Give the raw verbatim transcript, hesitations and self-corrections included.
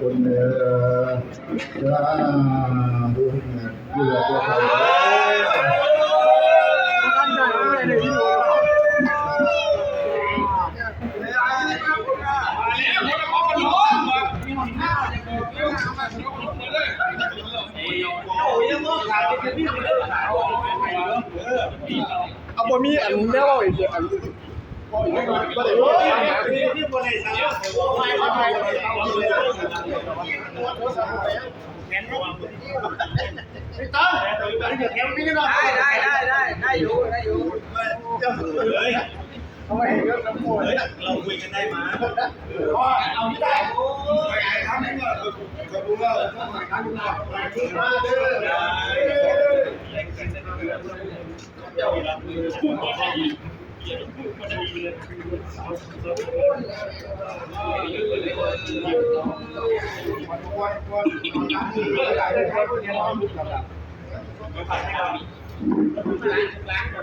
คนเด้อสาธุ เอาบ่มีอันแนวเว้าอีกเด้อ อัน ได้ได้ได้ได้ได้อยู่ได้อยู่ เอาไว้เดี๋ยวน้ำโม เราคุยกันได้มา เอาไม่ได้ โอ้ย ล้าง